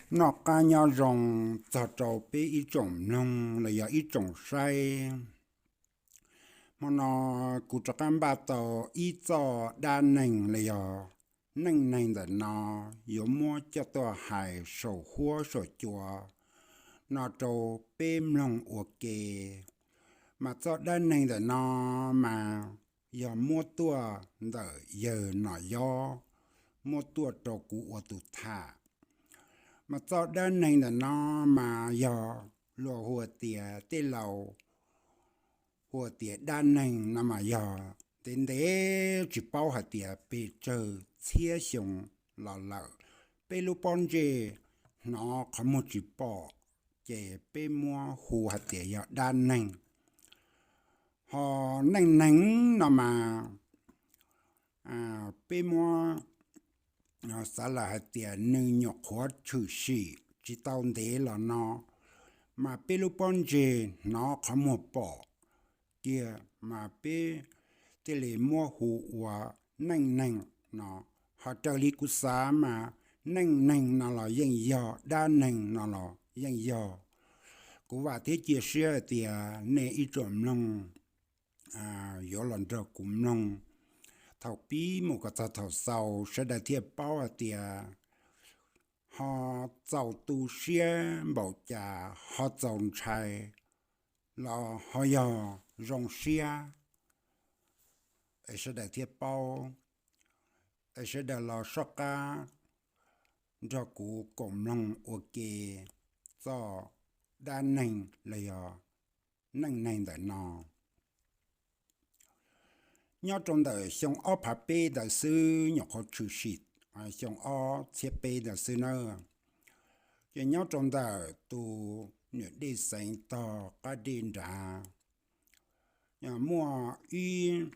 Noj qab nyob zoo txog rau peb ib tsoom mloog los yog ib tsoom saib. Hmo no kuv rov qab npaj tau ib txoj dab neeg los yog neej neeg ntawm no yuav muab coj tuaj hais saum huab saum cua no rau peb mloog ua ke. Mas txoj dab neeg ntawm no mas yog muab tuaj ntawm yawg Nom Yob, muab tuaj rau kuv ua tus tham. Mas txoj dab neeg ntawm no mas yog luag hu tias tej laus hu tias dab neeg no mas yog ntev ntev tsis paub hais tias pes tsawg txhiab xyoo los lawm, peb lub pob ntseg hnov qhov muag tsis pom, ces peb muab hu hais tias yog dab neeg. Ho neej neeg no mas peb muab xav lawm hais tias nws nyuam qhuav tshwm sim tsis tau ntev los no, mas peb lub pob ntseg hnov qhov muag pom kiag, mas peb thiaj li muab hu ua neej neeg no. Ho raws li kuv xav mas neej neeg no los yeej yog, dab neeg no los yeej yog. Kuv vam thiab cia siab hais tias nej ib tsoom mloog yuav los nrog kuv mloog thaum pib mus kom txog thaum xaus, sawv daws thiaj paub hais tias ho txaus tu siab npaum cas, ho txaus ntshai los ho yog zoo siab, es sawv daws thiaj paub. Es sawv daws los soj qab nrog kuv koom mloog ua ke txoj dab neeg los yog neej neeg ntawm no. Nyob rau ntawm xyoo ob phav peb ntawd xwb, nyuam qhuav tshwm sim xyoo ob txhiab peb ntawd xwb na, ces nyob rau ntawm tus niam dej xeev tog qab dej nrad, muaj ib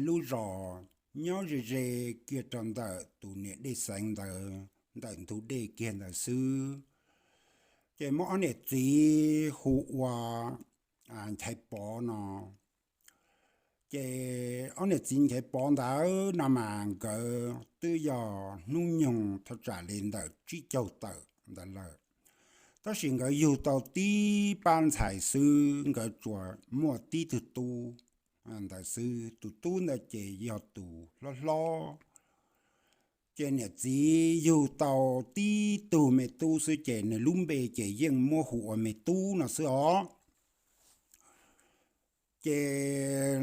lub zos nyob ze ze kiag rau ntawm tus niam dej xeev ntawd, ntawm ntug dej kiag ntawd xwb. Ces muaj ob niam txiv hu ua Nchaiv Pov no. Ces ob niam txiv Nchaiv Pov ntawd no mas nkawd twb yog hnub nyoog thaj tsam li ntawm tsib caug tawm ntawd lawm, tab sis nkawd yug tau tib pab ntxhais xwb, nkawd tsuas muaj tib tug tub ntawd xwb. Tus tub ntawd ces yog tus hlob hlob. Ces niam txiv yug tau tib tug me tub xwb, ces nws lub npe ces yeej muab hu ua me tub no xwb os. Ces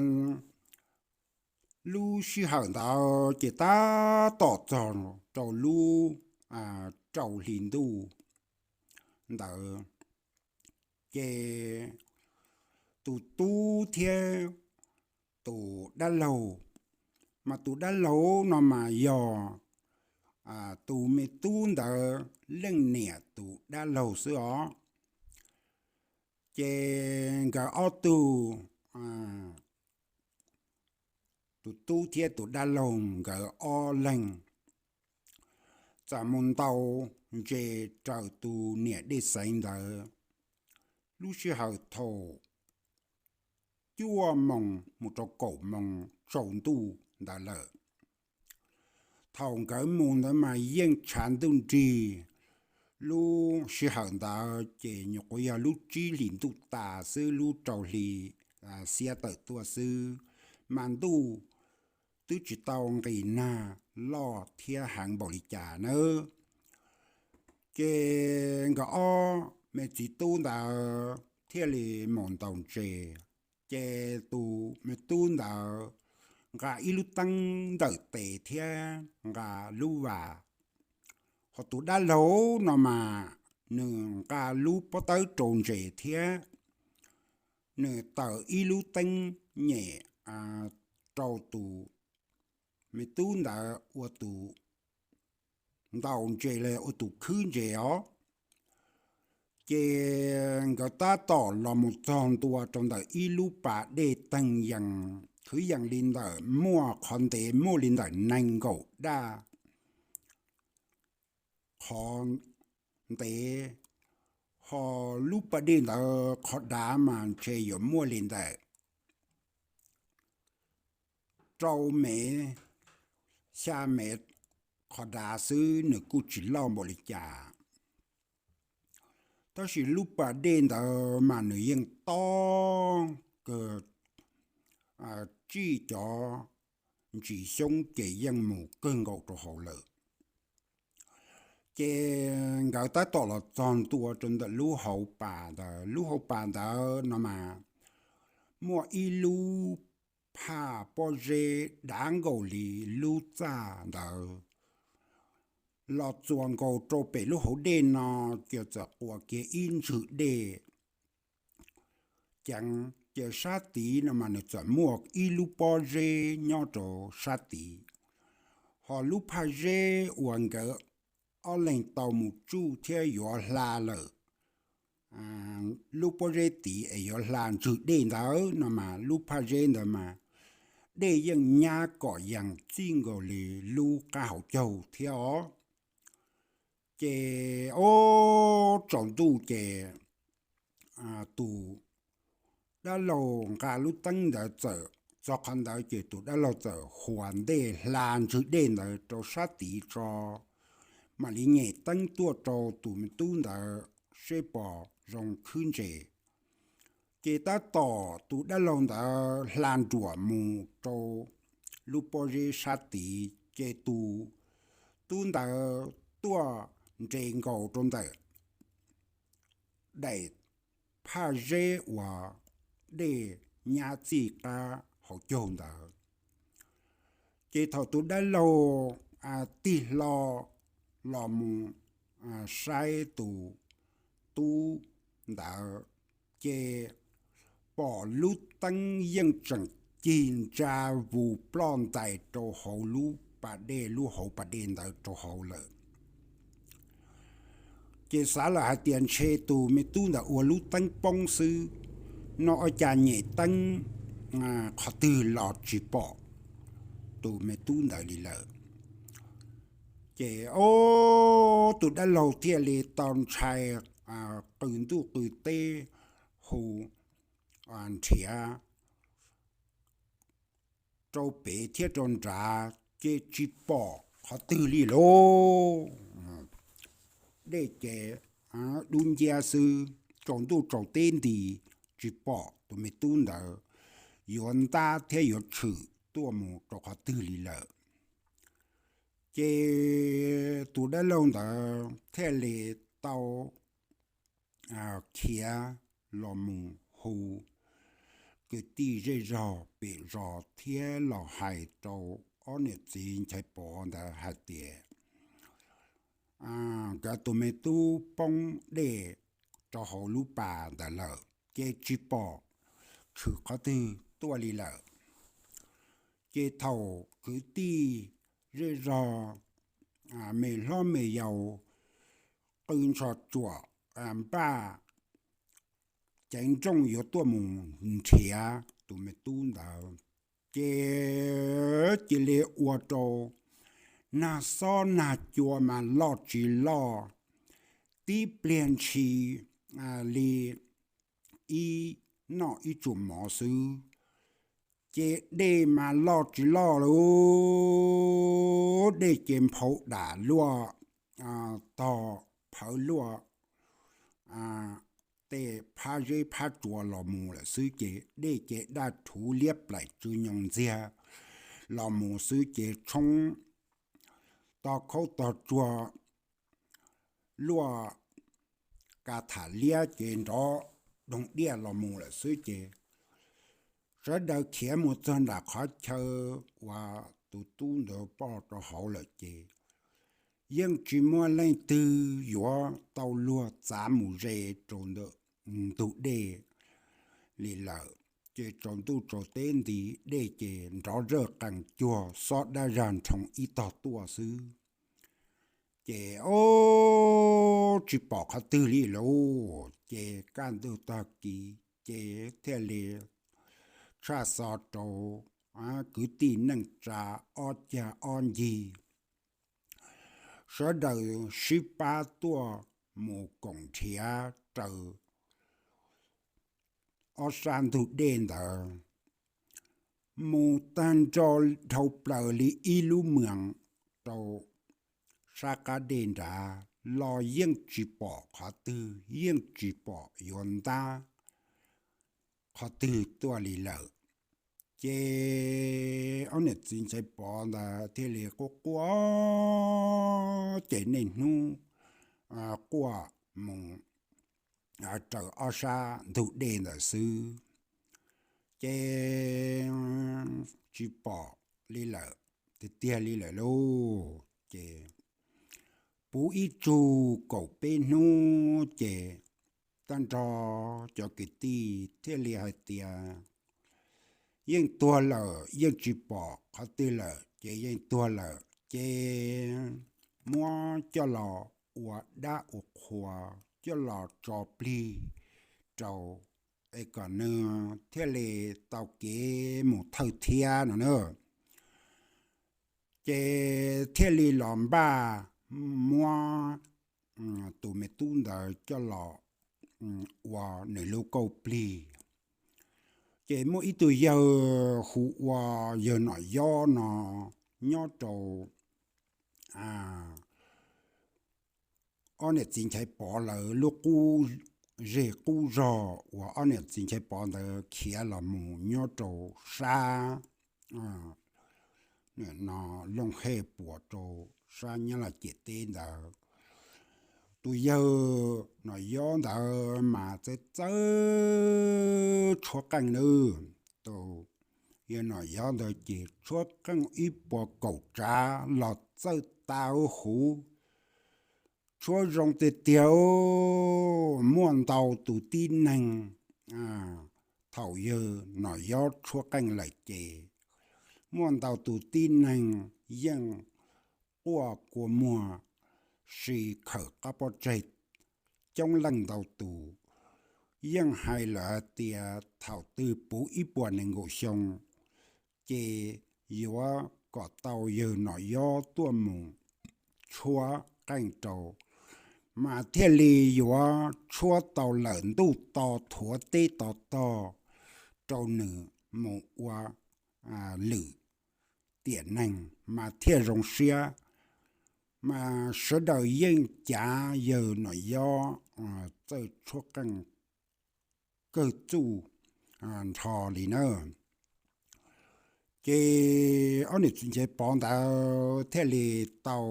lub sij hawm ntawd ces tab tom txog rau lub rau hli ntuj ntawd, ces tus tub thiab tus dab laug, mas tus dab laug no mas yog tus me tub ntawd leej niam tus dab laug xwb os. Ces nkawd ob tug, tus tub thiab tus dab laug nkawd ob leeg txawm mus ntaus ntses raws tus niam dej xeev ntawd lub sij hawm thaum cuaj moos mus rau kaum moos tsaus ntuj ntawd lawm. Thaum nkawd mus ntawd mas yeej tshav ntuj nrig. Lub sij hawm ntawd ces nyuam qhuav yog lub tsib hlis ntuj tas xwb, lub rau hli xiab tawm tuaj xwb, mas ntuj twb tsis tau nqis nag loj thiab heev npaum li cas nawb. Ces nkawd ob me txiv tub ntawd thiaj li mus ntaus ntses. Ces tus me tub ntawd nqa ib lub teeb ntawm tes thiab nqa lub vas. Ho tus dab laug no mas nws nqa lub pob tawb rau ntses thiab nws taws ib lub teeb nyem rau tus me tub ntawd ua tus ntaus ntses los ua tus khwb ntses os. Ces nkawd tab tom los mus txog ntua rau ntawm ib lub pas dej teeg yees, khwv yees li ntawm muaj qhov ntev muaj li ntawm nees nkaum daj qhov ntev, ho lub pas dej ntawd qhov dav mas ntshe yuav muaj li ntawm rau mev, xya mev qhov dav xwb, nws kuj tsis loj npaum li cas. Tab sis lub pas dej ntawd mas nws yeej tob kawg, tsij cov ntsis xyoob ces yeej mus kawg nkaus rau hauv lawm. Ces nkawd tab tom los txog ntua rau ntawm lub hauv pas ntawd, lub hauv pas ntawd no mas muaj ib lub phaj pob zeb dav nkaus li lub txaj ntawd los txuas nkaus rau pem lub hauv dej no, ces txawm quas kiag ib ntswg dej ceev, ces sab tid no mas nws txawm muaj ib lub pob zeb nyob rau sab tid, hos lub phaj zeb uas nkawd ob leeg tau mus tsuj thiab yuav hla lawm lub pob zeb tid es yuav hla ntswg dej ntawd no mas lub phaj zeb ntawd mas dej yeej nyab kom yees txij nkaus li lub qab hauv caug thiab os. Ces ob tsaus ntuj ces tus dab laug nqa lub teeb ntawd txawm, txog qhov ntawd ces tus dab laug txawm huas ntej hla ntswg dej ntawd rau sab tid tso, mam li nyem teeb tuaj rau tus me tub ntawd seb pom zoo khwb ntse. Ces tab tom tus dab laug ntawd hla nruam mus rau lub pob zeb sab tid, ces tus tub ntawd tuaj nres nkaus rau ntawm daim phaj zeb uas dej nyab txij qab hauv caug ntawd. Ces thaum tus dab laug tig hlo los mus saib tus tub ntawd, ces pom lub teeb yeej tseem cig ntsa vus ploj ntais rau hauv lub pas dej, lub hauv pas dej ntawd rau hauv lawm. Ces xav lawm hais tias ntshe tus me tub ntawd ua lub teeb poob xwb, no ua cas nyem teeb qhov twg los tsis pom tus me tub ntawd li lawm. Ces ob tug dab laug thiaj li tau ntshai qw ntuj qw teb hu nrhiav rau pem thiab rau nrad, ces tsis pom qhov twg li lauj. Dej ces dub nciab xwb, tsaus ntuj tsaus teb nti, tsis pom tus me tub ntawd yuav ntab thiab yuav tshwm tuaj mus rau qhov twg li lawm. Ces tus dab laug ntawd thiaj li tau khiav los mus hu kwv tij zej zog pem zos thiab los hais rau ob niam txiv Nchaiv Pov ntawd hais tias nkawd tus me tub poob dej rau hauv lub pas ntawd lawm, ces tsis pom tshwm qhov twg tuaj li lawm. Ces thaum kwv tij zej zog, me hlob me yau qw ntshos tsuam npaj ceev nrooj yuav tuaj mus nrhiav tus me tub ntawd, ces cia li ua rau nag xob nag cua mas loj tsis loj, tib pliag ntshis li ib noj ib tsum mov xwb. Ces dej mas loj tsis loj lauj, dej ces nphau dam luaj, tog phawv luaj tej phab zeb phab tsua los mus lawm xwb, ces dej ces daj rhuv liab plaim tsw nyoos ntxiag los mus xwb, ces tshoob tog khaub tog tsuag luaj ka tham liab ces nrov doog diaj los mus lawm xwb. Ces sawv daws khiav mus txog nram qhov chaw uas tus tub ntawd ploj rau hauv lawm, ces yeej tsis muaj leej twg yuav tau luag txav mus ze rau ntawm ntug dej li lawm. Ces tsaus ntuj tsaus teb nti, dej ces nrov zawj qees cuag xob dab zag nrhoo ib tog tuaj xwb. Ces ob tsis pom qhov twg li lauj, ces kaj ntug tag kis ces thiaj li tshaj xov rau kwv tij neej tsa ob cag ob ncig, sawv daws sib pab tuaj mus koom nrhiav raws ob sab ntug dej ntawd, mus tag nrho dhau plaws li ib lub moos rau sab qab dej nrad, los yeej tsis pom qhov twg, yeej tsis pom yuav ntab qhov twg tuaj li lawm. Ces ob niam txiv Nchaiv Pov ntawd thiaj li quaj quaj, ces niaj hnub quaj mus raws ob sab ntug dej ntawd xwb, ces tsis pom li lawm, tiag tiag li lawm lauj. Ces puv ib tsug kaum peb hnub ces tag nrho cov kwv tij thiaj li hais tias yeej tuag lawm, yeej tsis pom qhov twg lawm ces yeej tuag lawm, ces muab coj los ua dab ua qhua, coj los tso plig rau, es kom nws thiaj li tau kev mus thawj thiab no na. Ces thiaj li los npaj muab tus me tub ntawd coj los ua nws lub kauj plig. Ces muaj ib tug yawg hu ua yawg Nom Yob no nyob rau ob niam txiv Nchaiv Pov lawv lub qub zej qub zog uas ob niam txiv Nchaiv Pov ntawd khiav los mus nyob rau sab no Looj Hej Puas rau sab Nyab Laj ciam teb ntawd. Tus yawg Nom Yob ntawd mas txawj txawj tshuab qeej nawb. Tus yawg Nom Yob ntawd ces tshuab qeej ib puas kaum tsav los txawj tas huv, tshuab zoo tiag tiag. Muaj ntau tus tib neeg, thaum yawg Nom Yob tshuab qeej lawm ces muaj ntau tus tib neeg yeej quaj kua muag si khawm qab pob tseg coob leej ntau tus. Yeej hais lawm hais tias thaum twg puv ib puas nees nkaum xyoo ces yuav kom tau yawg Nom Yob tuaj mus tshuab qeej rau, mas thiaj li yuav tshuab tau lawm ntuj to thuav teb to tog rau nws mus ua lwm tiam neeg mas thiaj zoo siab. Mas sawv daws yeej cav yawg Nom Yob txawj tshuab qeej kawg txuj nrho li na. Ces ob niam txiv Nchaiv Pov ntawd thiaj li tau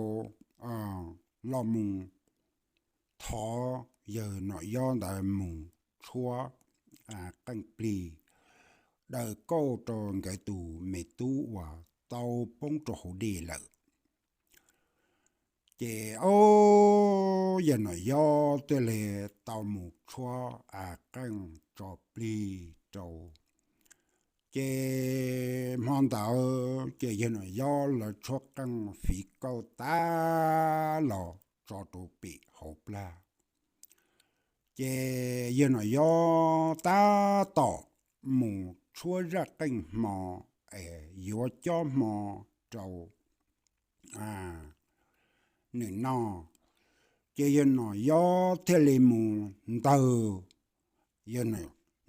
los mus thov yawg Nom Yob ntawd mus tshuab qeej plig daws kauj rau nkawd tus me tub uas tau poob rau hauv dej lawm. Ces ob yawg Nom Yob thiaj li tau mus tshuab qeej tso plig rau. Ces hmo ntawd ces yawg Nom Yob lawv tshuab qeej fiv kauj tas los tso rau pem hauv plag. Ces yawg Nom Yob tab tom mus tshuab zaj qeej hmo es yuav cob hmo rau nws noj. Ces yawg Nom Yob thiaj li mus ntawg yawg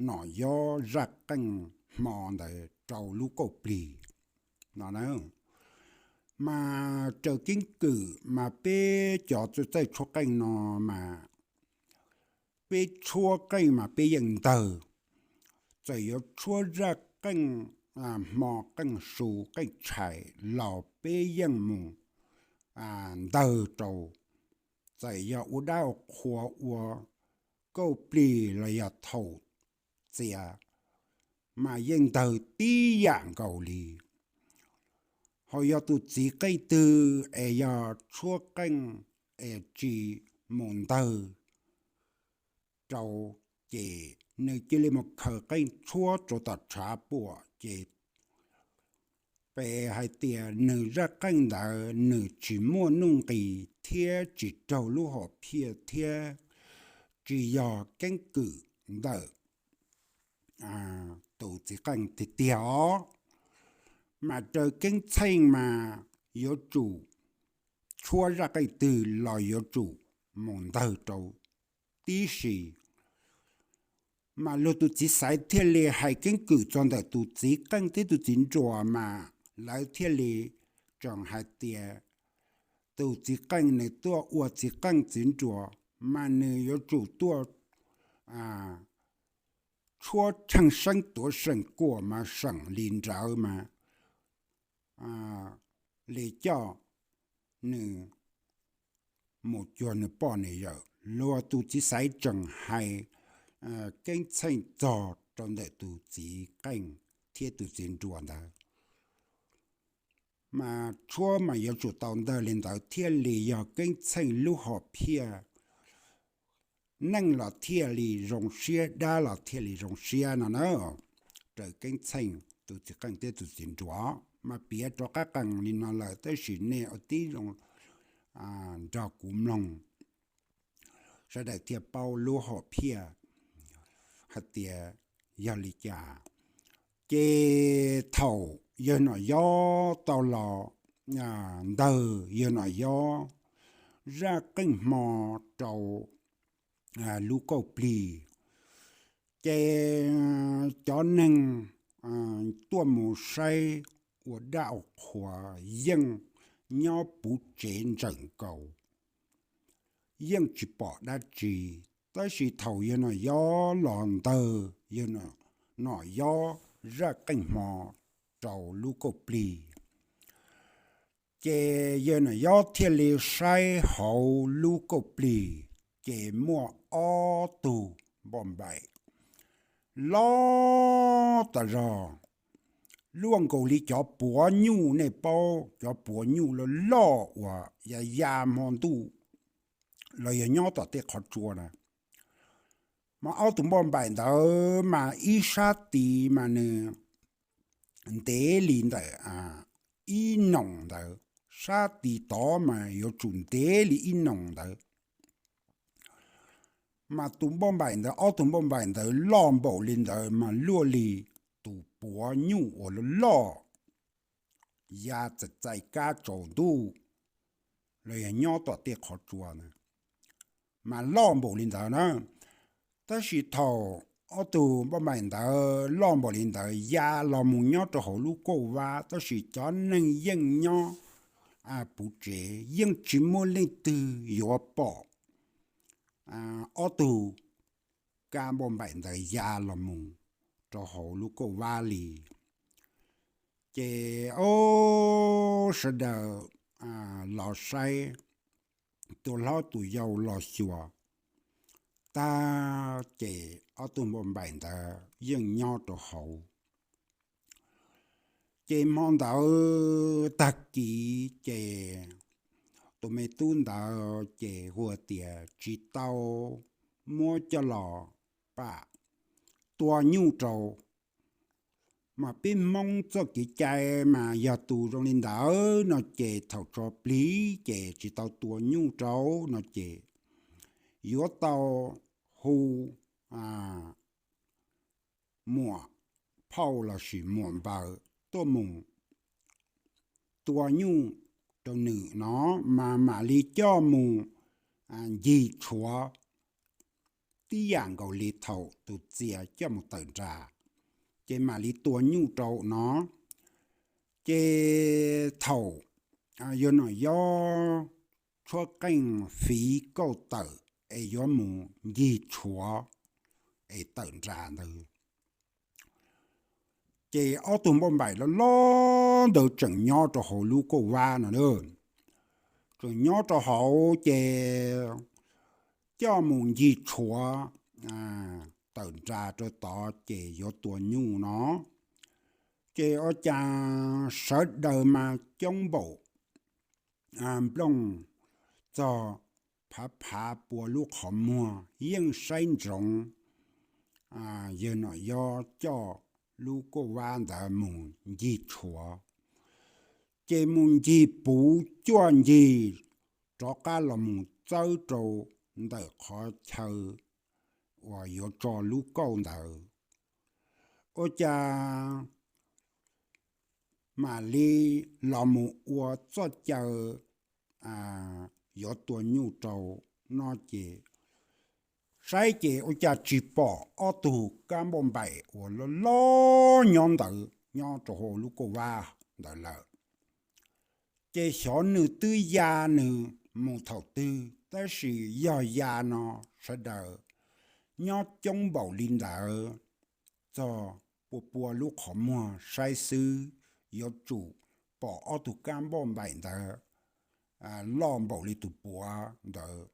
Nom Yob zaj qeej hmo ntawd rau lub kauj plig no. Mas raws keeb kwm mas peb cov txawj tshuab qeej no mas peb tshuab qeej mas peb yeej ntawg. Txawm yuav tshuab zaj qeej hmo, qeej su, qeej tshais los peb yeej mus ntawg rau. Txawm yog ua dab ua qhua, ua kauj plig los yog thaum txias mas yeej ntawg tib yam nkaus li. Ho yog tus txiv qeej twg es yog tshuab qeej es tsis mus ntawg rau, ces nws cia li mus khaws qeej tshuab rau tom tshav puam ces peb hais tias nws zaj qeej ntawd nws tsis muaj nuj nqis thiab tsis raug lub hom phiaj thiab tsis yog keeb kwm ntawm tus txiv qeej tiag tiag os. Mas raws keeb txheej mas yuav tsum tshuab zaj qeej twg los yuav tsum mus ntawg rau tib si. Mas luag tus txiv xaiv thiaj li hais keeb kwm txog ntawm tus txiv qeej thiab tus txiv nruas mas lawv thiaj li tseem hais tias tus txiv qeej nws tuaj ua txiv qeej txiv nruas mas nws yuav tsum tuaj tshuab tsheej seeb tuav seem kuam mas seem li nrawd mas li coj nws mus cuag nws poj nws yawm. Luag tus txiv xaiv tseem hais keeb txheej txog rau ntawm tus txiv qeej thiab tus txiv nruas ntawd. Mas tshuab mas yuav tsum tau ntawd li ntawd thiaj li yog keeb txheej lub hom phiaj, neeg los thiaj li zoo siab, dab los thiaj li zoo siab no na. Raws keeb txheej tus txiv qeej thiab tus txiv nruas mas piav rov qab qees li no lawm, tab sis nej ua tib zoo nrog kuv mloog, sawv daws thiaj paub lub hom phiaj hais tias yog li cas. Ces thaum yawg Nom Yob tau los ntawg yawg Nom Yob zaj qeej hmo rau lub kauj plig, ces cov neeg tuaj mus saib ua dab ua qhuas yeej nyob puv tsev ntsawm nkaus, yeej tsis pom dab tsi. Tab sis thaum yawg Nom Yob los ntawg yawg Nom Yob zaj qeej hmo rau lub kauj plig, ces yawg Nom Yob thiaj li saib hauv lub kauj plig, ces muaj ob tug npauj npaim loj tas zog, luaj nkaus li cov puav nyuj, nej paub cov puav nyuj loj loj uas ya ya hmo ntuj los yog nyob tom tej qhov tsua na. Mas ob tug npauj npaim ntawd mas ib sab tid mas nws ntev li ntawm ib noos ntawd, sab tid tod mas yuav tsum ntev li ib noos ntawd. Mas tus npauj npaim ntawd, ob tug npauj npaim ntawd loj npaum li ntawd mas luaj li tus puav nyuj uas loj loj ya txais txais kab tsaus ntuj los yog nyob tom tej qhov tsua na, mas loj npaum li ntawd na. Tab sis thaum ob tug npauj npaim ntawd loj npaum li ntawd ya los mus nyob rau hauv lub kauj vab, tab sis cov neeg yeej nyob puv tsev, yeej tsis muaj leej twg yuav pom ob tug kab npauj npaim ntawd ya los mus rau hauv lub kauj vab li. Ces ob sawv daws los saib, tus hlob tus yau los xyuas tag, ces ob tug npauj npaim ntawd yeej nyob rau hauv. Ces hmo ntawd tag kis ces tus me tub ntawd ces hu tias tsis tau muab coj los pam tua nyuj rau, mas peb Hmoob txoj kev cai mas yog tus zoo li ntawd no ces thaum tso plig ces tsis tau tua nyuj rau no ces yuav tau hu muam phauj lossis muam npaws tuaj mus tua nyuj rau nws no, mas mam li coj mus ncig tshuav tib yam nkaus li thaum tus txias coj mus tawm nras, ces mam li tua nyuj rau no. Ces thaum yawg Nom Yob tshuab qeej fiv kauj tawm es yuav mus ncig tshuav es tawm nras ntawd, ces ob tug npauj npaim loj loj ntawd tseem nyob rau hauv lub kauj vab no, tseem nyob rau hauv ces coj mus ncig tshuav tawm nras rau tod ces yuav tua nyuj no. Ces ua cas sawv daws mas coob npaum nplooj txog phav phav pua lub qhov muag yeej saib ntsoov yawg Nom Yob coj lub kauj vab ntawd mus ncig tshuav. Ces mus ncig puv cuaj ncig rov qab los mus txawb rau ntawm qhov chaw uas yuav tso lub kauj ntawd. Ua cas mam li los mus ua txoj caw yuav tua nyuj rau no ces saib ces ua cas tsis pom ob tug kab npauj npaim uas loj loj nyob ntawd nyob rau hauv lub kauj vab ntawd lawm. Ces xyov nws twb ya nws mus thaum twg, tab sis yog ya no sawv daws nyob coob npaum li ntawd, txog pua pua lub qhov muag saib xwb, yuav tsum pom ob tug kab npauj npaim ntawd loj npaum li tus puav ntawd,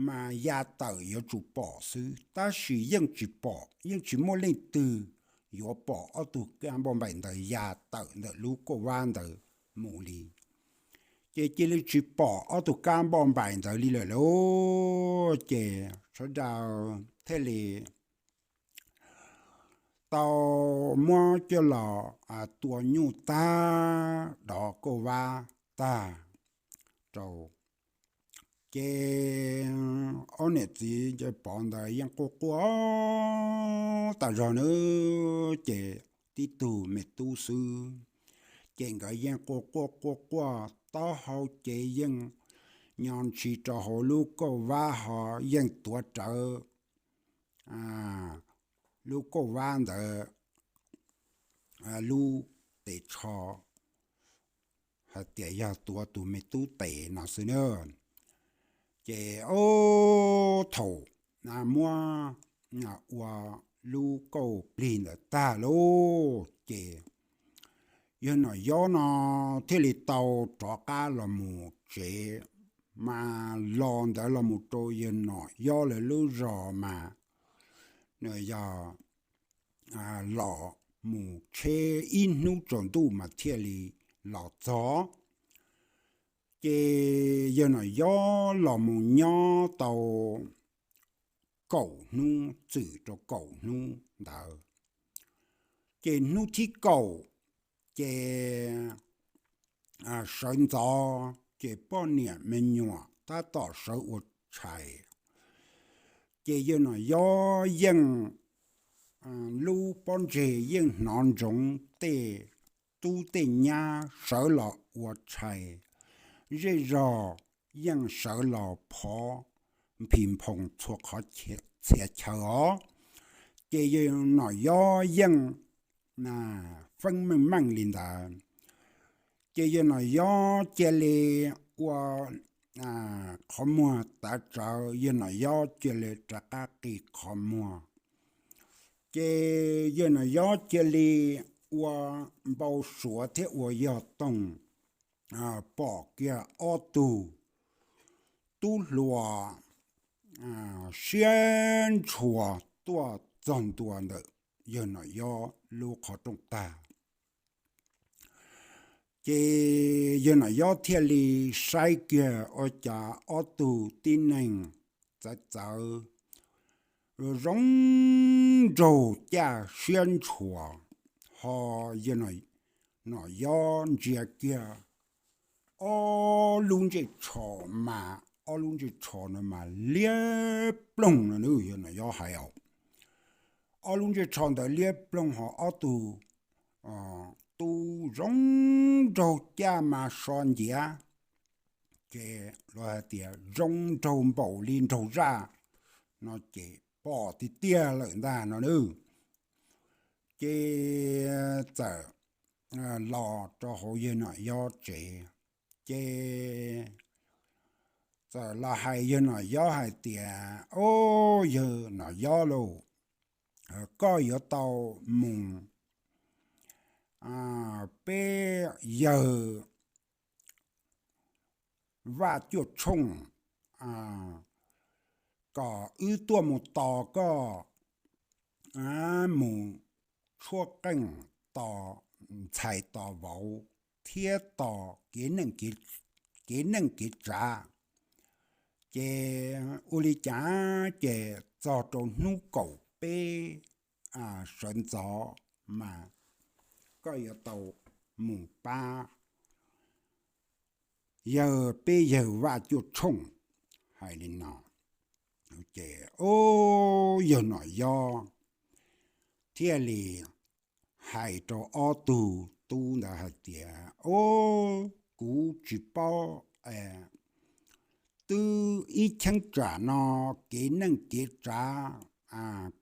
mas ya tawm yuav tsum pom xwb, tab sis yeej tsis pom, yeej tsis muaj leej twg yuav pom ob tug kab npauj npaim ntawd ya tawm ntawm lub kauj vab ntawd mus li. Ces cia li tsis pom ob tug kab npauj npaim ntawd li lawm lauj. Ces sawv daws thiaj li tau muab coj los tua nyuj tag, dov kauj vab tag rau. Ces ob niam txiv Ncaj Pov ntawd yeej quaj quaj tas zog na, ces tib tug me tub xwb, ces nkawd yeej quaj quaj quaj quaj, taub hau ces yeej nyo ntshis rau hauv lub kauj vab, ho yeej tuav rawv lub kauj vab ntawd lub tes tsho, hais tias yog tuav tus me tub tes no xwb na. Ces ob thaum muab ua lub kauj plig ntawd tag lauj, ces yawg Nom Yob no thiaj li tau rov qab los mus tsev, mas los ntawd los mus rau yawg Nom Yob lawv lub zos mas nws yog los mus tsheb ib hnub tsaus ntuj mas thiaj li los txog. Ces yawg Nom Yob los mus nyob tau kaum hnub, txwm rau kaum hnub ntawd, ces hnub thib kaum, ces sawv ntxov ces poj niam me nyuam tab tom sawv ua tshais. Ces yawg Nom Yob yeej lub pob ntseg yeej hnov ntsoov tej tub tej nyab sawv los ua tshais, zej zog yeej sawv los phov nphis nphoo txhua qhov txhia chaw os. Ces yawg Nom Yob yeej feeb meej meej li ntawd. Ces yawg Nom Yob cia li ua qhov muag tav tsawv, yawg Nom Yob cia li rov qab qi qhov muag. Ces yawg Nom Yob cia li ua npau suav thiab ua yog toog, pom kiag ob tug tub hluas siab ntshua tuaj txog ntua ntawm yawg Nom Yob lub qhov rooj tag. Ces yawg Nom Yob thiaj li saib kiag ua cas ob tug tib neeg txawv txawv, zoo nraug caj siab ntshua, ho yawg Nom Yob ntsia kiag ob lub ntsej tsho mas, ob lub ntsej tsho no mas liab ploog no, yawg Nom Yob hais os. Ob lub ntsej tsho ntawd liab ploog, ho ob tug tub zoo nraug caj mas so nciav, ces los hais tias zoo nraug npaum li nraug zaj no, ces pom tiag tiag lawm ntag no na. Ces txawm los rau hauv yawg Nom Yob tsev, ces txawm los hais yawg Nom Yob hais tias, Au, yawg Nom Yob lauj, koj yuav tau mus peb yawg Vaj Cuaj Tshooj kom wb tuaj mus tos koj mus tshuab qeej, tos ntxhais tos vauv thiab tos kev neej kev tsav. Ces ua li cas ces txog rau hnub kaum peb sawv ntxov mas koj yuav tau mus pab yawg, peb yawg Vaj Cuaj Tshooj. Hais li no, ces yawg Nom Yob thiaj li hais rau ob tug tub ntawd hais tias, Au, kuv tsis paub, twb ib cheeb tsam no kev neej kev tsav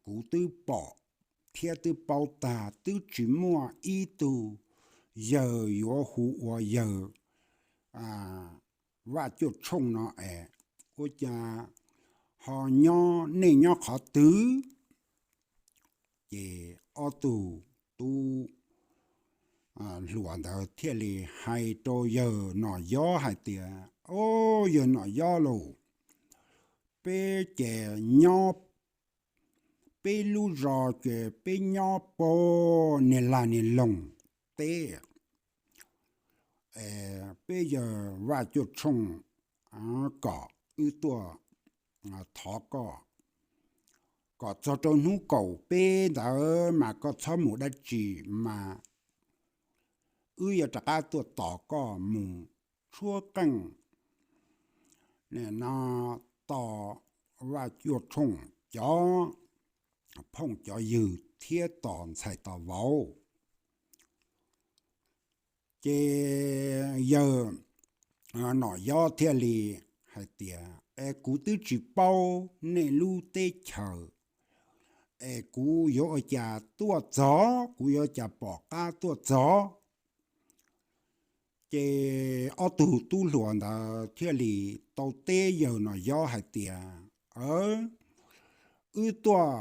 kuv twb pom thiab twb paub tag, twb tsis muaj ib tug yawg yuav hu ua yawg Vaj Cuaj Tshooj no es ua cas ho nyob, nej nyob qhov twg? Ces ob tug tub hluas ntawd thiaj li hais rau yawg Nom Yob hais tias, Au, yawg Nom Yob lauj, peb ces nyob, peb lub zos ces peb nyob pag niag lag niag loog teb. Peb yawg Vaj Cuaj Tshooj kom wb tuaj thov koj, kom txog rau hnub kaum peb ntawd mas koj txhob mus dab tsi mas wb yuav rov qab tuaj tos koj mus tshuab qeej no, tos Vaj Cuaj Tshooj cov phooj cov ywg thiab tos ntxhais tos vauv. Ces yawg Nom Yob thiaj li hais tias, Es kuv twb tsis paub nej lub teb chaws, es kuv yuav ua cas tuaj txog, kuv yuav ua cas pom qab tuaj txog? Ces ob tug tub hluas ntawd thiaj li tau teb yawg Nom Yob hais tias, Wb tuaj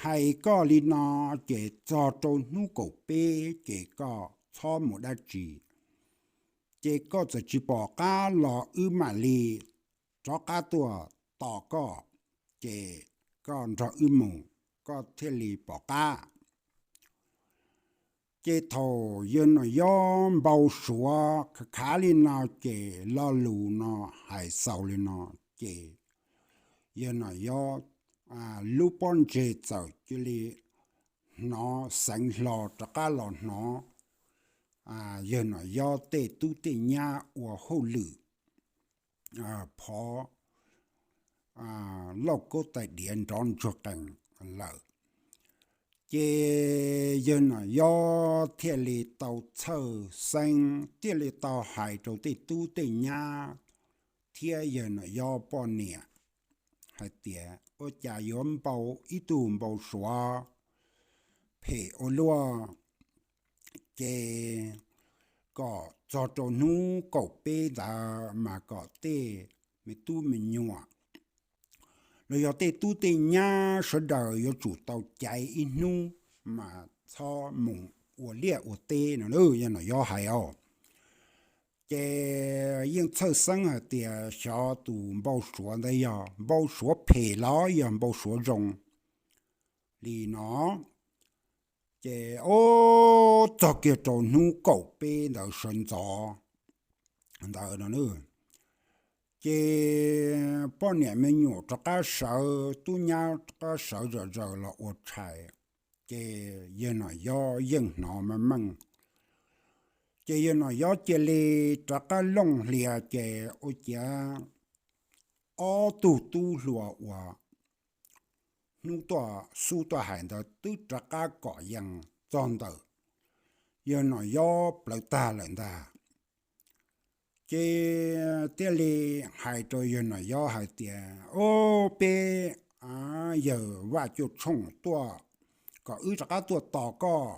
hais koj li no, ces txog rau hnub kaum peb ces koj txhob mus dab tsi, ces koj txawm tsis pom qab los wb mam li rov qab tuaj tos koj, ces koj nrog wb mus, koj thiaj li pom qab. Ces thaum yawg Nom Yob npau suav khav khav li no, ces lo lus no hais xaus li no, ces yawg Nom Yob lub pob ntseg txawm cia li hnov xeev hlo rov qab los hnov yawg Nom Yob tej tub tej nyab ua hauj lwm phov lauj kaub tais diav nrov ntsuag qees lawm. Ces yawg Nom Yob thiaj li tau txhawj xeeb, thiaj li tau hais rau tej tub tej nyab thiab yawg Nom Yob poj niam hais tias, Ua cas yuav npau ib tug npau suav phem ua luaj, ces kom txog rau hnub kaum peb ntawd mas kom tej me tub me nyuam los yog tej tub tej nyab sawv daws yuav tsum tau caiv ib hnub mas txhob mus ua liaj ua teb no, yawg Nom Yob hais os. Ces yeej txhawj xeeb hais tias xyov tus npau suav ntawd yog npau suav phem los yog npau suav zoo li no. Ces ob txog kiag rau hnub kaum peb ntawd sawv ntxov ntawd no, ces poj niam me nyuam rov qab sawv, tub nyab rov qab sawv zom zaws los ua tshais, ces yawg Nom Yob yeej hnov meej meej. Ces yawg Nom Yob cia li rov qab looj hlias, ces ua ciav ob tug tub hluas uas hnub tuaj xub tuaj hais ntawd twb rov qab kom yees txog ntawm yawg Nom Yob plawv tag lawm ntag. Ces thiaj li hais rau yawg Nom Yob hais tias, Ob peb yawg Vaj Cuaj Tshooj tuaj kom wb rov qab tuaj tos koj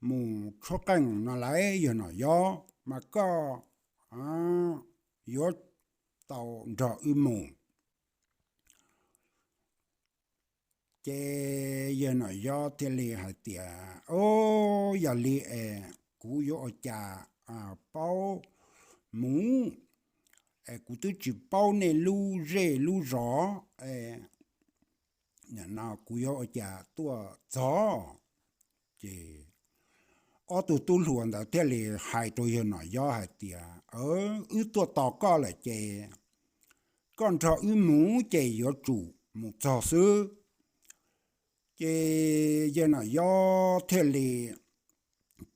mus tshuab qeej no lauj yawg Nom Yob, mas koj yuav tau nrog wb mus. Ces yawg Nom Yob thiaj li hais tias, Ob, yog li es kuv yuav ua cas paub mus, es kuv twb tsis paub nej lub zej lub zos, no kuv yuav ua cas tuaj txog? Ces ob tug tub hluas ntawd thiaj li hais rau yawg Nom Yob hais tias, Wb tuaj tos koj lawm ces koj nrog wb mus ces yuav tsum mus txog xwb. Ces yawg Nom Yob thiaj li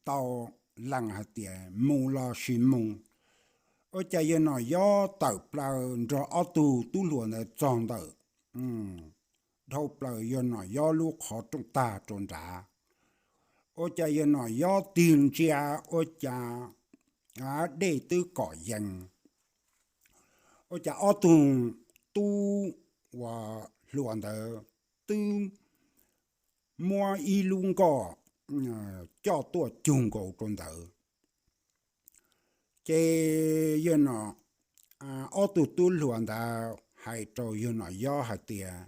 tau lees hais tias, Mus los sis mus. Ua cas yawg Nom Yob tawm plaws nrog ob tug tub hluas ntawd txog ntawm dhau plaws yawg Nom Yob lub qhov rooj tag rau nrad. Ua cas yawg Nom Yob tig ntsia, ua cas dej twb kom yees. Ua cas ob tug tub uas hluas ntawd twb muab ib lub nkoj coj tuaj cug nkaus rau ntawd. Ces yawg no, ob tug tub hluas ntawd hais rau yawg Nom Yob hais tias,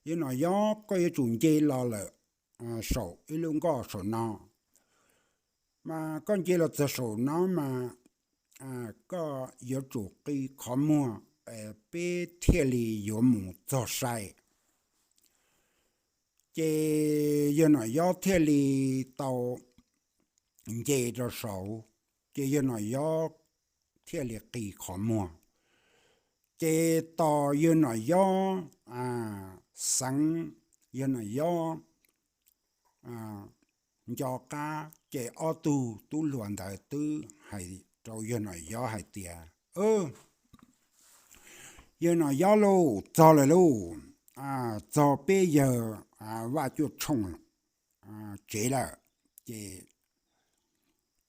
Yawg Nom Yob, koj yuav tsum nce los lawm saum ib lub nkoj saum no, mas koj nce los txog saum no mas koj yuav tsum qi qhov muag, peb thiaj li yuav mus txog sai. Ces yawg Nom Yob thiaj li tau nce rau saud, ces yawg Nom Yob thiaj li qi qhov muag. Ces tos yawg Nom Yob xeev, yawg Nom Yob nco qab, ces ob tug tub hluas ntawd twb hais rau yawg Nom Yob hais tias, Yawg Nom Yob lauj, txog lawm lauj, txog peb yawg Vaj Cuaj Tshooj tsev lawm, ces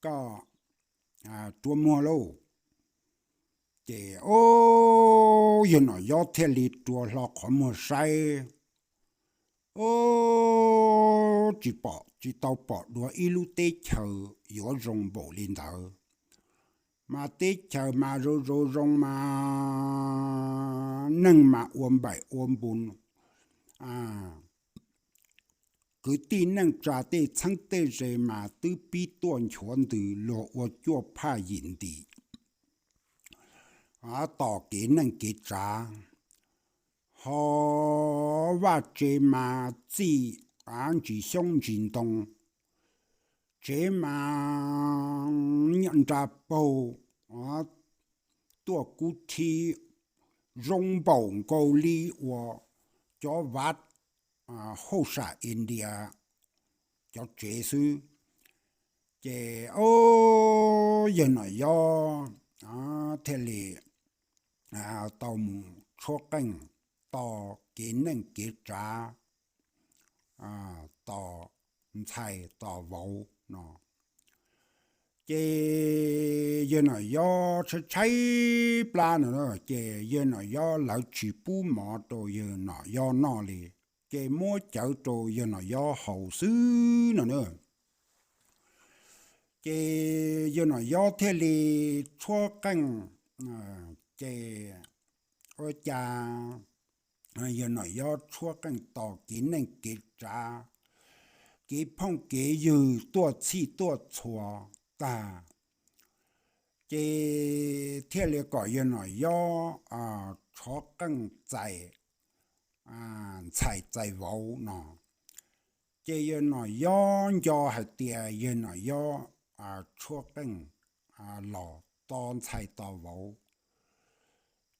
koj rua muag lauj. Ces o, yawg Nom Yob thiaj li rua hlo qhov muag saib, o, tsis pom, tsis tau pom dua ib lub teb chaws yuav zoo npaum li ntawd. Mas teb chaws mas zoo zoo zoo mas neeg mas ua npaim ua npus, kwv tij neej tsa tej txheeb tej ze mas twb pib tuaj nchuav ntws luag ua cuaj phaj yim ntim, tos kev neej kev tsav. Ho vaj tsev mas txij ntsis xyoob ntsis ntoo, tsev mas nra paug tuaj kub thib, zoo npaum nkaus li uas cov vav hauj sam India cov tsev xwb. Ces o, yawg Nom Yob thiaj li tau mus tshuab qeej tos kev neej kev tsav, tos ntxhais tos vauv no. Ces yawg Nom Yob tshaib tshaib plab no, ces yawg Nom Yob lawv tsis pub mov rau yawg Nom Yob noj li, ces muab cawv rau yawg Nom Yob haus xwb no na. Ces yawg Nom Yob thiaj li tshuab qeej, ces ua cas yawg Nom Yob tshuab qeej tos kev neej kev tsav, kev phooj kev ywg tuaj txhij tuaj txhua tag, ces thiaj li kom yawg Nom Yob tshuab qeej txais ntxhais txais vauv no. Ces yawg Nom Yob nco hais tias yawg Nom Yob tshuab qeej los tos ntxhais tos vauv,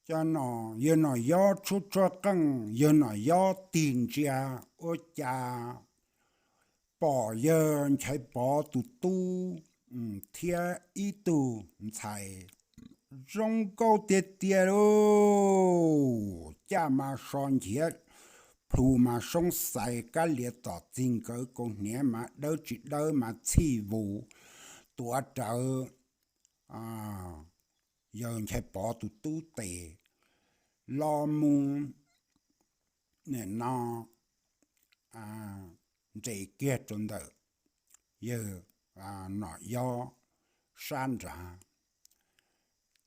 cov no yawg Nom Yob tshuab tshuab qeej, yawg Nom Yob tig ntsia ua cas pom yawg Nchaiv Pov tus tub thiab ib tug ntxhais zoo nkauj tiag tiag lauj, caj mas so nchiav, plhu mas soob xais, kab lias tom txig nkawd, kaus hniav mas dawb tsis dawb mas txhij vus, tuav rawv yawg Nchaiv Pov tus tub tes los mus, nim no nres kiag rau ntawm yawg Nom Yob sab nrad.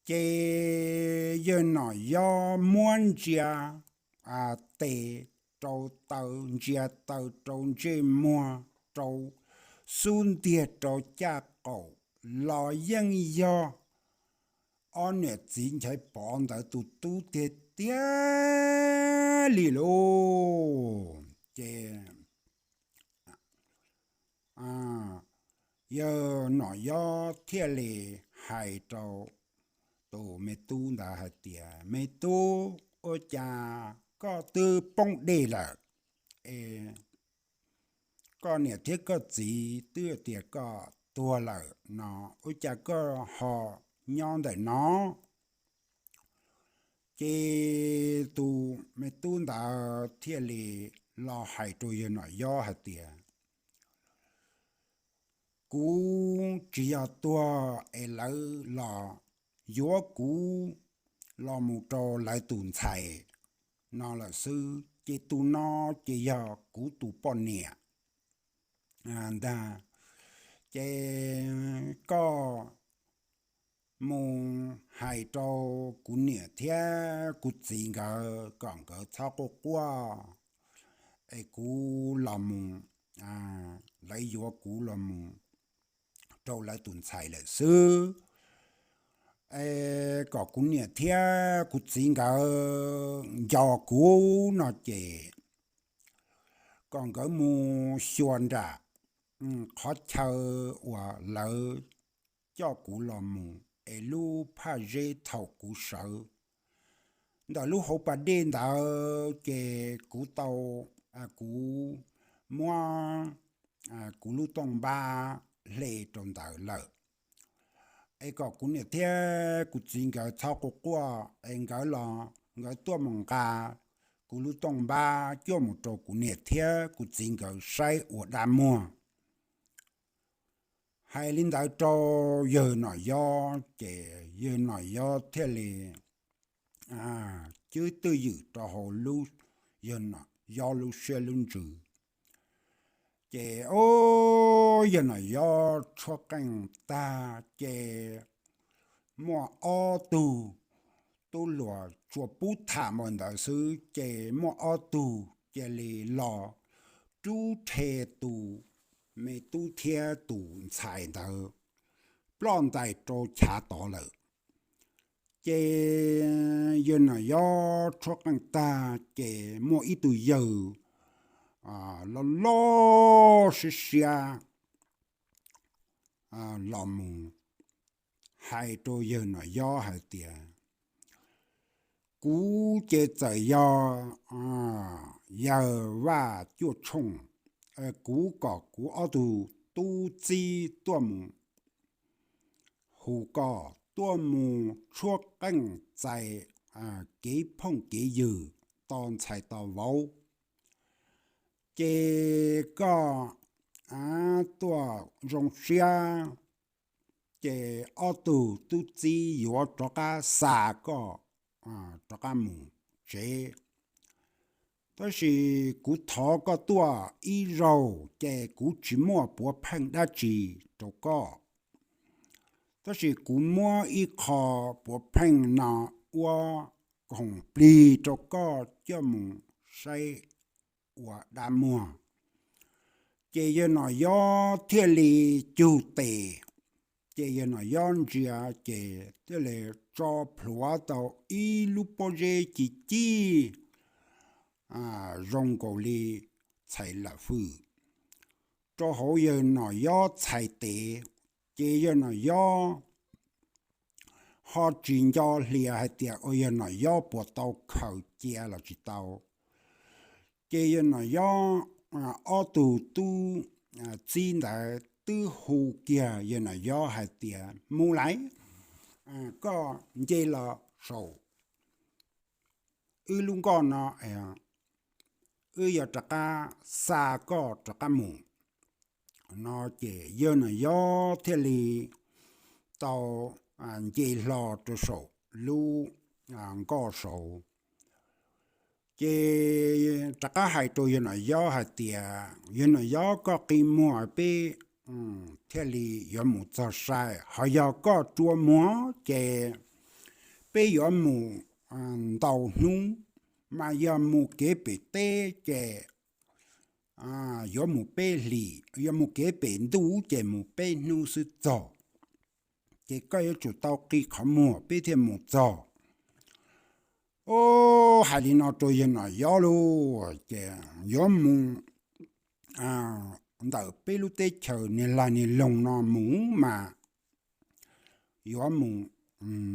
Ces yawg Nom Yob muab ntsia tes rau taw, ntsia taw rau ntsej muag, rau xub ntiag, rau caj qaum, los yeej yog ob niam txiv Nchaiv Pov ntawd tus tub tiag tiag li lauj. Ces yawg Nom Yob thiaj li hais rau tus me tub ntawd hais tias, Me tub, ua cas koj twb poob dej lawm, koj niam thiab koj txiv twb tias koj tuag lawm no, ua cas koj ho nyob ntawm no? Ces tus me tub ntawd thiaj li los hais rau yawg Nom Yob hais tias, Kuv tsis yog tuag es lawv los yuav kuv los mus rau lawv tus ntxhais no lawm xwb, ces tus no ces yog kuv tus poj niam ntag. Ces koj mus hais rau kuv niam thiab kuv txiv nkawd kom nkawd txhob quaj quaj, es kuv los mus, lawv yuav kuv los mus rau lawv tus ntxhais lawm xwb. Es kom kuv niam thiab kuv txiv nkawd nco kuv no ces kom nkawd mus xyuas nram qhov chaw uas lawv coj kuv los mus es lub phaj zeb thaum kuv sawv ntawm lub hauv pas dej ntawd ces kuv tau, kuv muab kuv lub tooj npab hle rau ntawd lawm. Es kom kuv niam thiab kuv txiv nkawd txhob quaj quaj es nkawd los nkawd tuaj mus nqa kuv lub tooj npab cuaj mus rau kuv niam thiab kuv txiv nkawd saib ua dab muag. Hais li ntawd rau yawg Nom Yob ces yawg Nom Yob thiaj li cwb twj ywm rau hauv yawg Nom Yob lub siab lub ntsws. Ces o, yawg Nom Yob tshuab qeej tag ces muaj ob tug tub hluas tsuas pub tham mus ntawd xwb ces muaj ob tug cia li los rub rhe tus me tub thiab tus ntxhais ntawd ploj ntais rau chav tod lawm. Ces yawg Nom Yob tshuab qeej tag ces muaj ib tug yawg loj loj siab siab los mus hais rau yawg Nom Yob hais tias, kuv ces txawm yog yawg Vaj Cuaj Tshooj, kuv kom kuv ob tug tub txib tuaj mus hu koj tuaj mus tshuab qeej txais kev phooj kev ywg, tos ntxhais tos vauv. Ces koj tuaj zoo siab ces ob tug tub txib yuav rov qab xa koj rov qab mus tsev. Tab sis kuv thov koj tuaj ib zaug ces kuv tsis muaj puav pheej dab tsi rau koj. Tab sis kuv muab ib qho puav pheej no ua khoom plig rau koj coj mus saib ua dab muag. Ces yawg Nom Yob thiaj li cug tes, ces yawg Nom Yob ntsia ces thiaj li tso plhuav tau ib lub pob zeb ci cig zoo nkaus li txhais lam fwj rau hauv yawg Nom Yob txhais tes. Ces yawg Nom Yob ho tsis nco hlias hais tias ua yawg Nom Yob puas tau khaws cia los tsis tau. Ces yawg Nom Yob ob tug tub txib ntawd twb hu kiag yawg Nom Yob hais tias, mus lais, koj nce los saum wb lub nkoj no, wb yuav rov qab xa koj rov qab mus no. Ces yawg Nom Yob thiaj li tau nce hlo rau saum lub nkoj saud. Ces rov qab hais rau yawg Nom Yob hais tias, yawg Nom Yob, koj qi muag peb thiaj li yuav mus txog sai, ho yog koj rua muag ces peb yuav mus ntau hnub, mas yog mus kev pem teb ces yuav mus peb hlis, yog mus kev pem ntuj ces mus peb hnub xwb txog. Ces koj yuav tsum tau qi qhov muag peb thiaj mus txog. Hais li no rau yawg Nom Yob lauj, ces yuav mus ntawm peb lub teb chaws niag lag niag loog no mus mas yuav mus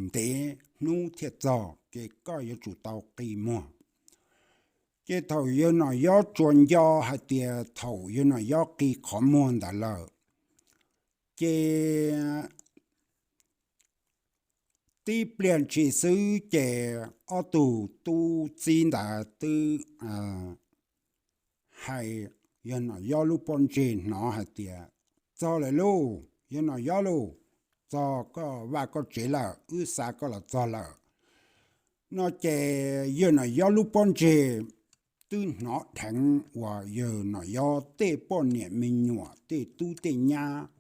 ntev hnub thiaj txog, ces koj yuav tsum tau qi muag. Ces thaum yawg Nom Yob tsuas nco hais tias thaum yawg Nom Yob qi qhov muag ntawd lawm, ces tib pliag ntshis xwb ces ob tug tub txib ntawd twb hais yawg Nom Yob lub pob ntseg hnov hais tias, txog lawm lauj, yawg Nom Yob lauj, txog koj vaj koj tsev lawm, wb xa koj los txog lawm no. Ces yawg Nom Yob lub pob ntseg twb hnov dheev uas yawg Nom Yob tej poj niam me nyuam tej tub tej nyab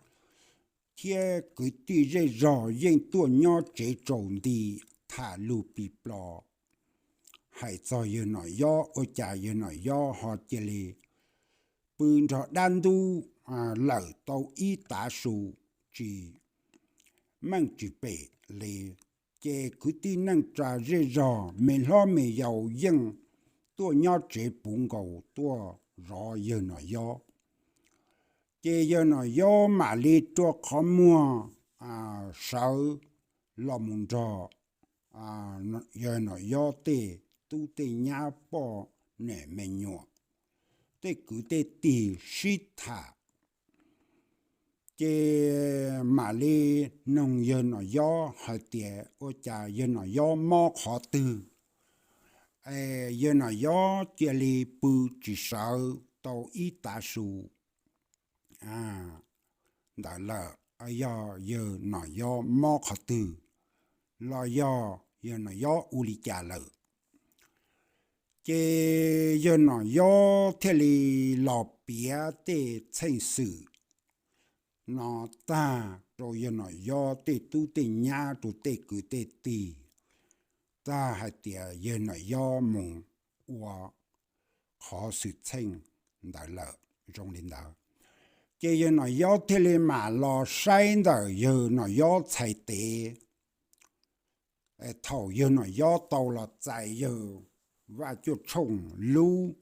thiab kwv tij zej zog yeej tuaj nyob tsev tsaus nti tham lus pis plos. Hais txog yawg Nom Yob, ua cas yawg Nom Yob ho cia li pw nrog dab ntub lawm tau ib tav su, tsis meej tsis pem li. Ces kwv tij neej tsa zej zog me hlob me yau yeej tuaj nyob tsev puv nkaus tuaj zov yawg Nom Yob. Ces yawg Nom Yob mam li rua qhov muag sawv los mus nrog yawg Nom Yob tej tub tej nyab poj niam me nyuam, tej kwv tej tij sib tham. Ces mam li noog yawg Nom Yob hais tias ua cas yawg Nom Yob mob qhov twg, yawg Nom Yob cia li pw tsis sawv tau ib tav su ntawd lawm, yog yawg Nom Yob mob qhov twg los yog yawg Nom Yob ua li cas lawm. Ces yawg Nom Yob thiaj li los piav tej txheej xwm no tag rau yawg Nom Yob tej tub tej nyab, rau tej kwv tej tij, tag hais tias yawg Nom Yob mus ua qhov xwm txheej ntawd lawm, zoo li ntawd. Ces yawg Nom Yob thiaj li mam los saib ntawm yawg Nom Yob txhais tes. Thaum yawg Nom Yob tau los txais yawg Vaj Cuaj Tshooj lub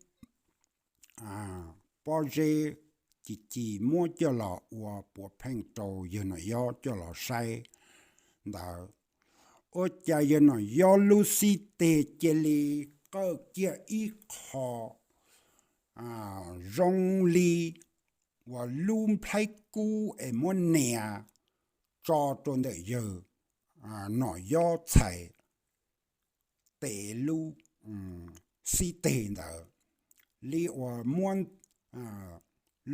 pob zeb ci ci muab coj los ua puav pheej rau yawg Nom Yob coj los saib ntawd, ua cas yawg Nom Yob lub xib teg cia li qawj kiag ib qho zoo li uas lub nplhaib kub es muab nias tso rau ntawm yawg Nom Yob txhais tes lub xib teg ntawd, li uas muab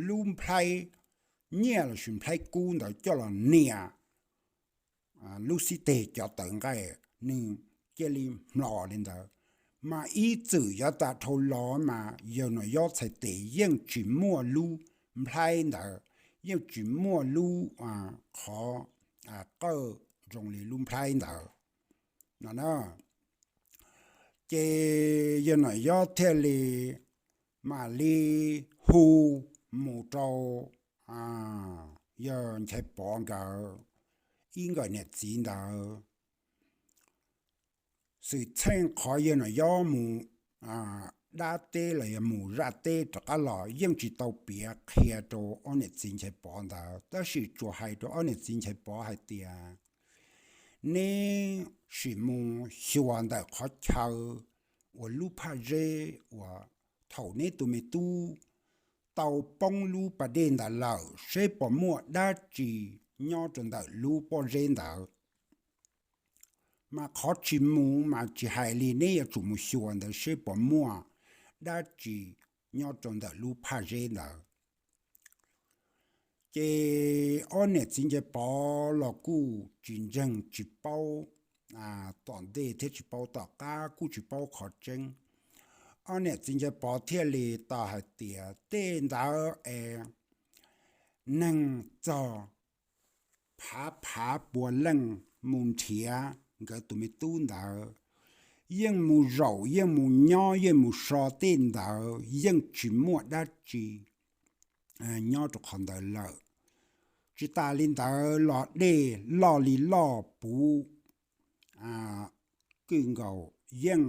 lub nplhaib nyiaj lossis nplhaib kub ntawd coj los nias lub xib teg cov tawv nqaij, nws cia li hmlos li ntawd. Mas ib txwm yav tas dhau los mas yawg Nom Yob txhais tes yeej tsis muaj lub nplhaib ntawd, yeej tsis muaj lub qhov qawj zoo li lub nplhaib ntawd no. Ces yawg Nom Yob thiaj li mam li hu mus rau yawg Nchaiv Pov nkawd ib nkawm niam txiv ntawd. Xwm txheej qhov yawg Nom Yob mus dab teb los yog mus zaj teb rov qab los yeej tsis tau piav qhia rau ob niam txiv Nchaiv Pov ntawd, tab sis tsuas hais rau ob niam txiv Nchaiv Pov hais tias, neb sim mus xyuas ntawm qhov chaw uas lub phaj zeb uas thaum neb tus me tub tau poob lub pas dej ntawd lawm seb puas muaj dab tsi nyob rau ntawm lub pob zeb ntawd. Mas qhov tsis mus mas tsis hais li, neb yuav tsum mus xyuas ntawd seb puas muaj dab tsi nyob rau ntawm lub phaj zeb ntawd. Ces ob niam txiv Nchaiv Pov los kuj tsis ntseeg, tsis paub tom ntej thiab tsis paub tom qab, kuj tsis paub qhov tseeb. Ob niam txiv Nchaiv Pov thiaj li tau hais tias tej ntawd es neeg txog phav phav pua leej mus nrhiav nkawd tus me tub ntawd, yeej mus zaum yeej mus nyob yeej mus so tej ntawd yeej tsis muaj dab tsi nyob rau qhov ntawd lawm. Tsis tas li ntawd los dej loj li loj puv kwj nkaus, yeej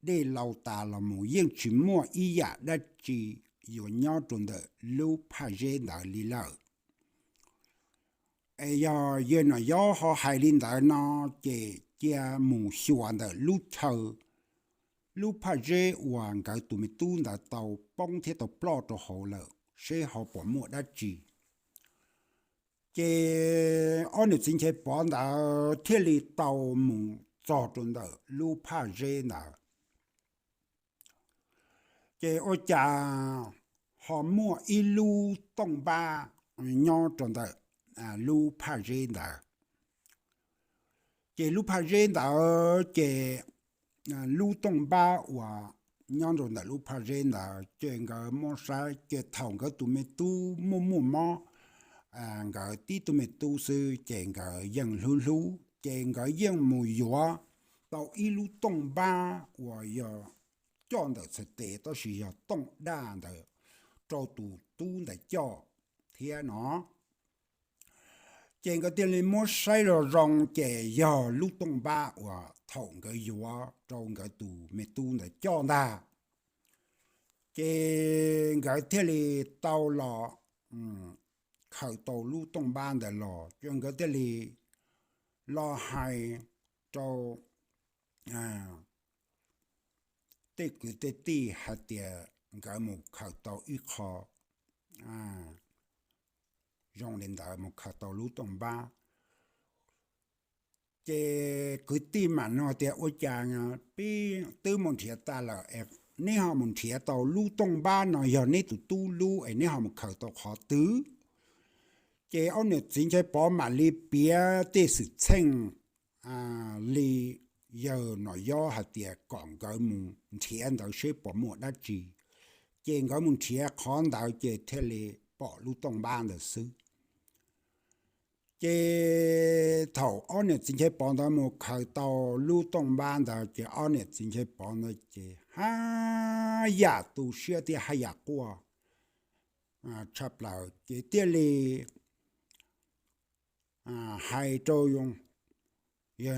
dej laus tas los mus yeej tsis muaj ib yam dab tsi yuav nyob rau ntawm lub phaj zeb ntawd li lawm. Es yog yawg Nom Yob ho hais li ntawd no, ces cia mus xyuas ntawm lub chaw, lub phaj zeb uas nkawd tus me tub ntawd tau poob thiab tau ploj rau hauv lawm seb ho puas muaj dab tsi. Ces ob niam txiv Nchaiv Pov ntawd thiaj li tau mus txog rau ntawm lub phaj zeb ntawd. Ces ua cas ho muaj ib lub tooj npab nyob rau ntawm lub phaj zeb ntawd. Ces lub phaj zeb ntawd ces lub tooj npab uas nyob rau ntawm lub phaj zeb ntawd ces nkawd muab saib ces thaum nkawd tus me tub muaj muaj mob nkawd tib tug me tub xwb, ces nkawd yeej hlub hlub, ces nkawd yeej mus yuav tau ib lub tooj npab uas yog coj ntawm txhais tes tab sis yog tooj daj ntawd rau tus tub ntawd coj thiab no. Ces nkawd thiaj li muab saib zoo zoo ces yog lub tooj npab uas thaum nkawd yuav rau nkawd tus me tub ntawd coj ntag. Ces nkawd thiaj li tau los khaws tau lub tooj npab ntawd los, ces nkawd thiaj li los hais rau tej kwv tej tij hais tias nkawd mus khaws tau ib qho zoo li ntawd, mus khaws tau lub tooj npab. Ces kwv tij mam nug tias, ua cas peb twb mus nrhiav tas lawm, neb ho mus nrhiav tau lub tooj npab no yog neb tus tub lub es neb ho mus khaws tau qhov twg? Ces ob niam txiv Nchaiv Pov mam li piav tej xwm txheej li yawg Nom Yob hais tias kom nkawd mus nrhiav ntawd seb puas muaj dab tsi. Ces nkawd mus nrhiav qhov ntawd ces thiaj li pom lub tooj npab ntawd xwb. Ces thaum ob niam txiv Nchaiv Pov ntawd mus khaws tau lub tooj npab ntawd ces ob niam txiv Nchaiv Pov ntawd ces haj yam tu siab thiab haj yam quaj tshaj plaws, ces thiaj li hais rau yawg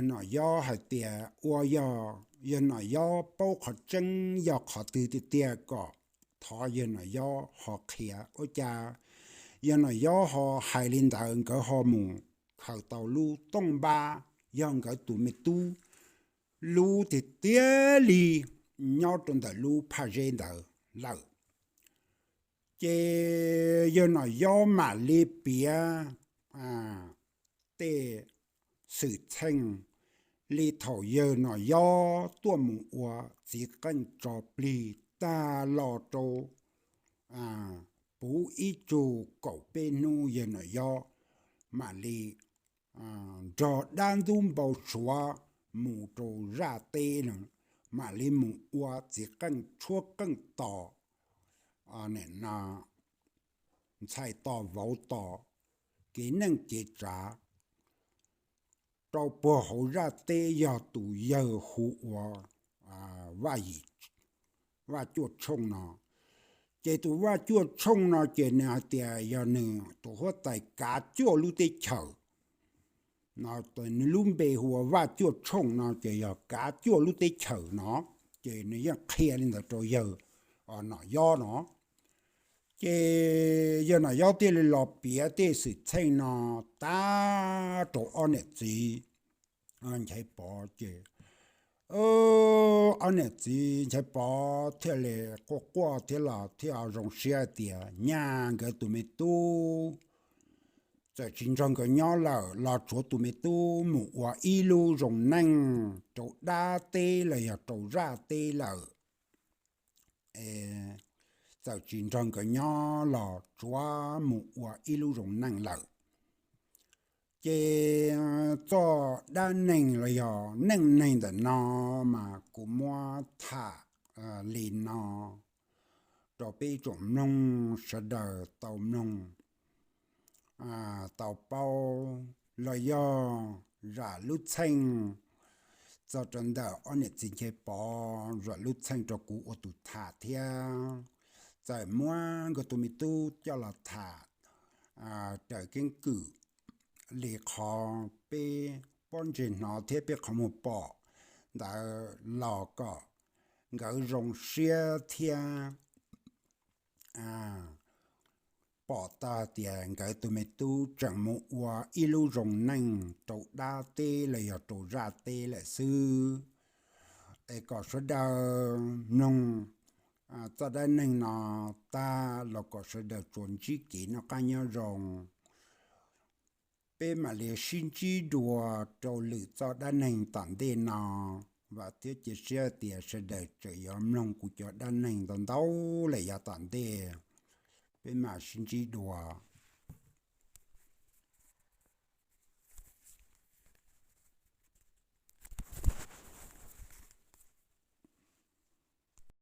Nom Yob hais tias, ua yog yawg Nom Yob paub qhov tseeb yog qhov twg tiag tiag kom thov yawg Nom Yob ho qhia. Ua cas yawg Nom Yob ho hais li ntawd, nkawd ho mus khaws tau lub tooj npab yog nkawd tus me tub lub tiag tiag li nyob rau ntawm lub phaj zeb ntawd lawm. Ces yawg Nom Yob mam li piav tej xwm txheej li thaum yawg Nom Yob tuaj mus ua txiv qeej tso plig tag los rau puv ib tsug kaum peb hnub, yawg Nom Yob mam li nrog dab ntub npau suav mus rau zaj teb no, mam li mus ua txiv qeej tshuab qeej tos, ntxhais tos vauv tos, kev neej kev tsav rau puag hauv zaj teb yog tus yawg hu ua Vaj Cuaj Tshooj no. Ces tus Vaj Cuaj Tshooj no ces nws hais tias yog nws tus huab tais kav cuaj lub teb chaws no, nws lub npe hu ua Vaj Cuaj Tshooj no ces yog kav cuaj lub teb chaws no. Ces nws yeej qhia li ntawd rau yawg Nom Yob no. Ces yawg Nom Yob thiaj li los piav tej xwm txheej no tag rau ob niam txiv Nchaiv Pov ces ob niam txiv Nchaiv Pov thiaj li quaj quaj thiab los thiaj zoo siab tias nyaj nkawd tus me tub txawm tsis nrog nkawd nyob lawm los tsuav tus me tub mus ua ib lub zoo neej rau dab teb los yog rau zaj teb lawm. Txawm tsis nrog nkawd nyob los tsuav mus ua ib lub zoo neej lawm. Ces txoj dab neeg los yog neej neeg ntawm no mas kuv muab tham li no rau peb tsoom mloog sawv daws tau mloog, tau paub los yog zam lub txheej txog rau ntawm ob niam txiv Nchaiv Pov, zam lub txheej rau kuv ua tus tham thiab. Txawm muab nkawd tus me tub coj los tham raws keeb kwm li qhov peb pob ntseg hnov thiab peb qhov muag pom ntawd los kom nkawd zoo siab thiab pom tau tias nkawd tus me tub tseem mus ua ib lub zoo neej rau dab teb los yog rau zaj teb lawm xwb. Es kom sawv daws mloog txoj dab neeg no tag los kom sawv daws tsuas ntsib kev noj qab nyob zoo. Peb mam li sib ntsib dua rau lwm txoj dab neeg tom ntej no. Vam thiab cia siab tias sawv daws tseem yuav mloog kuv cov dab neeg ntau ntau lawm yav tom ntej. Peb mam sib ntsib dua.